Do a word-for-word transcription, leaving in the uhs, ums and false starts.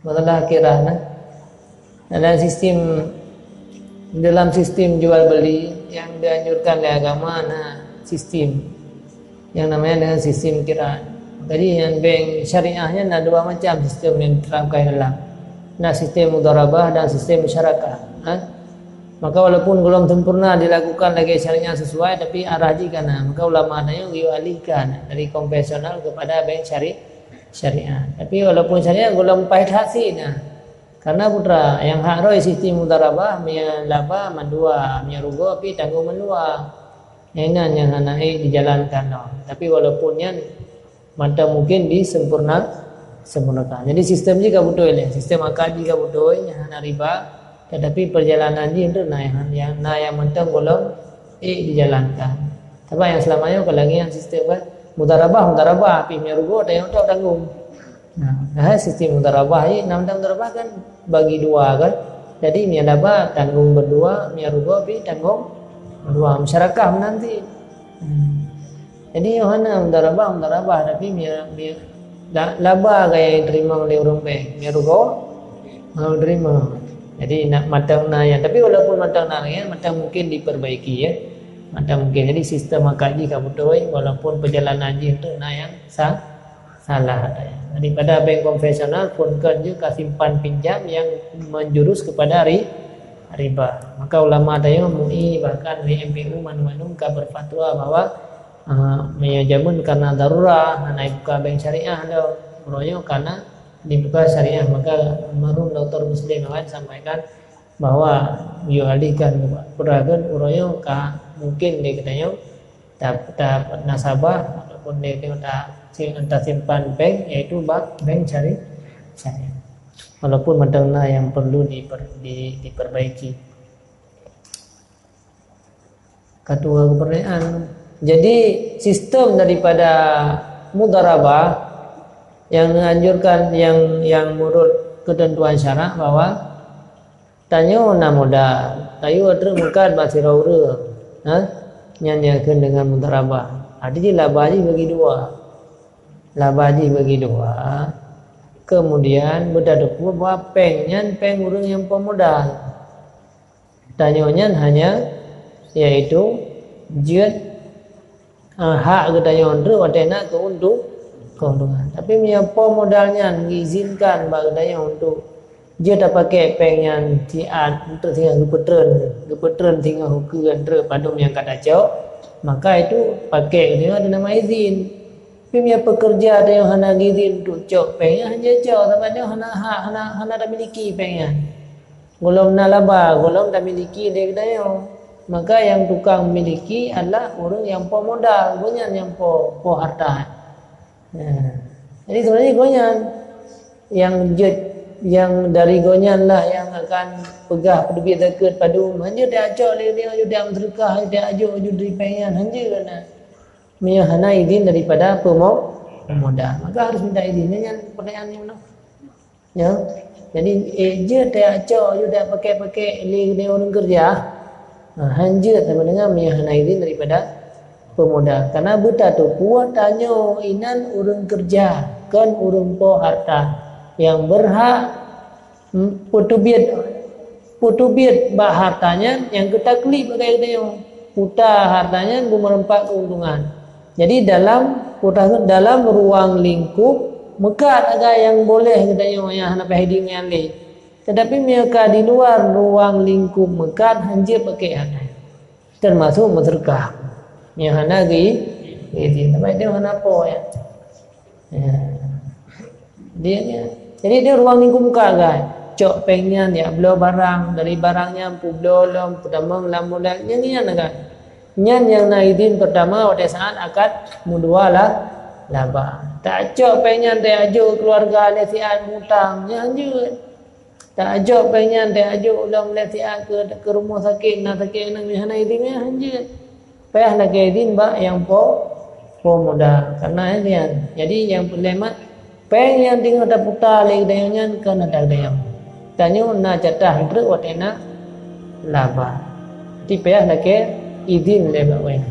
Masalah kirah na. Dalam sistem dalam sistem jual beli yang dianjurkan oleh agama na sistem yang namanya dengan sistem kirah. Jadi yang bank syariahnya na dua macam sistem yang diterapkan dalam. Na sistem mudharabah dan sistem musyarakah. Ha? Maka walaupun belum sempurna dilakukan lagi syariah sesuai, tapi arah jih ka na. Maka ulama tayong dialihkan dari konvensional kepada bank syari syariah. Tapi walaupun syariah belum pahit hati na. Karena putra yang hak roi sistem mudharabah, meunyo laba mandua, meunyo rugoe pih tanggong mandua. Inan nyang hana ék dijalankan lom. Tapi walaupun nyan mantong mungkin disempurna sempurnakan. Jadi sistem jih ka beutôi lé, sistem akad jih ka beutôi nyang hana riba, tetapi perjalanan jih tu na yang, yang na yang mantong golom ék dijalankan. Tapi yang selama nyoe ka lagée sistem kan mudharabah, mudharabah, tapi meunyo rugoe tayong tanggong. Nah, hai sistem mudharabah ni, namdang mudharabah kan bagi dua kan. Jadi meunyo laba tanggong berdua, meunyo rugoe pih tanggong berdua, masyarakat menanti. Hmm. Jadi yohana mudharabah, mudharabah, tapi meunyo meunyo laba gaya yang terima oleh ureuëng bank, meunyo rugoe mau terima. Jadi nak mantong na yang, tapi walaupun mantong na yang, mantong mungkin diperbaiki ya. Mantong mungkin. Jadi sistem akad jih ka beutôi, walaupun perjalanan jih tu na yang sa salah. Daripada bank konvensional pun kan juga simpan pinjam yang menjurus kepada ri, riba. Maka ulama tayong MUI bahkan oleh MPU mandum-mandum ka berfatwa bahwa uh, meunyo jameun karena darurat hana dibuka bank syariah lom, meunyo karena dibuka syariah. Maka almarhum Doktor Muslim Awad sampaikan bahwa dialihkan kepada ureuëng ka mungkin di katanya ta, ta nasabah ataupun di ta, ta simpan bank, yaitu bank, bank syari, syariah. Walaupun mantong na yang perlu diper, di, diperbaiki. Ketua kepercayaan. Jadi sistem daripada mudharabah yang dianjurkan yang yang menurut ketentuan syarak bahwa tanyoe na modal, tayue treuk meukat bak sidroe ureuëng, ha? Nyan nyang kheun deungon mudharabah. Arti jih laba jih bagi dua. Laba jih bagi dua. Kemudian beutateupeue bahwa péng nyan péng ureuëng nyang po modal. Tanyoe nyan hanya yaitu jeuet Ah, hak geutanyoe treuk watée na keuntung, keuntungan. Tapi meunyoe po modal nyan geuizinkan bak geutanyoe untuk jeuet tapaké péng nyan siat untuk singoh geupeutreun, geupeutreun singoh ukeue treuk padum nyang ka tacok, maka itu paké geutanyoe ada nama izin. Tapi meunyoe pekerja tanyoe hana geuizin untuk cok péng nyan, hana cok, sabab nyoe hana hak, hana hana tamiliki péng nyan. Golom na laba, golom tamiliki lé geutanyoe. Maka nyang tukang miliki adalah ureuëng nyang po modal, bukan nyang po, po harta. Nah, jadi sebenarnya gobnyan nyang jeuet, nyang dari gobnyan lah nyang akan peugah peuteubiet zakeuet padum. Hanya diacok lé dia, dia meuseudeukah, dia ajok ju di péng nyan, hanya kena. Meunyoe hana izin daripada pemo-, pemodal, maka harus minta izin. Nyan pertanyaan nyang mana? Ya. Jadi, eh, jeuet tacok, jeuet tapaké-paké lé ureuëng keureuja. Ha, hanjeuet sama dengan meunyoe hana izin daripada pemodal. Karena beutateupeue tanyoe inan ureuëng keureuja, kon ureuëng po harta nyang berhak, hmm, peuteubiet, peuteubiet bak harta nyan nyang geutaklib bak geutanyoe. Puta harta nyan beumeureumpok keuntungan. Jadi dalam, dalam ruang lingkup meukat agak nyang boleh geutanyoe nyang hana payah di nyan lé. Tetapi meunyoe ka di luar ruang lingkup meukat, hanjeuet pakai hana. Termasuk meuseudeukah. Nyang hana geuizin, tapi dia hana po ya. Ya. Dia, dia. Jadi dia ruang lingkup meukat kan. Cok péng nyan, ya, bloe barang, dari barang nyan peubloe lom, peutamong lam modal, nyan, nyan kan. Nyan nyang na izin pertama watée saat akad mudua lah laba. Tacok péng nyan teuh ajok keuluwarga lé siat mutang, nyan hanjeuet. Tacok péng nyan teuh ajok lom lé siat keu, keu rumoh sakét, na sakét nyan hana izin, nyan hanjeuet. Payah lakée izin bak nyang po, po modal. Karena nyan. Jadi nyang peureulée mat Péng nyang teungoh taputa lé geutanyoe nyan kon atra geutanyoe. Tanyoe na jatah treuk watée na laba. Tapi payah lakée izin lé bak ureuëng.